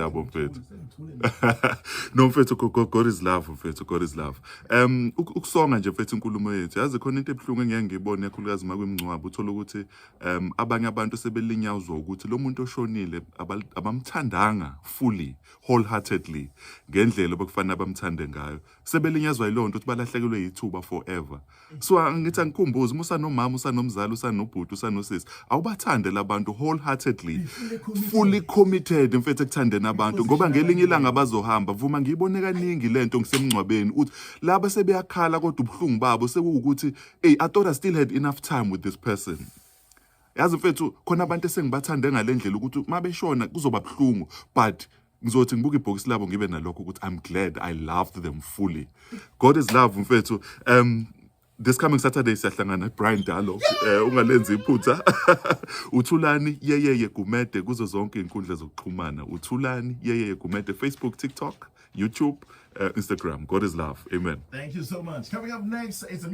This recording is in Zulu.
Labo mfethu. Sengithule. No mfethu, God is love mfethu, God is love. Ukusonga nje mfethu inkulumo yethu, yazi khona into ebuhlungu engeke ngiyibone, kakhulukazi uma kwimingcwabo, uthola ukuthi abanye abantu sebelinyazwa ukuthi lo muntu oshonile abamthandanga fully, wholeheartedly, ngendlela obekufanele bamthande ngayo. Sebelinyazwa yiloo nto ukuthi balahlekelwe yithuba forever. So angithi angikhumbuze, uma usanomama, usanomzali, usanobhuti, usanosisi, awubathande labantu wholeheartedly, Be fully committed. Fully committed mfethu ekuthandeni abantu, ngoba ngelinye ilanga bazohamba. Vuma, ngiyibone kaningi lento ngisemngcwabeni, uthi laba sebeyakhala kodwa ubuhlungu babo sekuwukuthi, "Hey, I thought I still had enough time with this person." Yazi mfethu, khona abantu esengibathande ngale ndlela ukuthi mabeshona kuzoba buhlungu, but ngizothi ngibuka ibhokisi labo ngibe nalokho ukuthi I'm glad I loved them fully. God is love mfethu. This coming Saturday siyahlangana, Brian Dalo, ungalenzi iphutha. Uthulani Yeyeye Gumede kuzo zonke izinkundla zokuxhumana. Uthulani Yeyeye Gumede, Facebook, TikTok, YouTube, Instagram. God is love. Amen. Thank you so much. Coming up next, it's a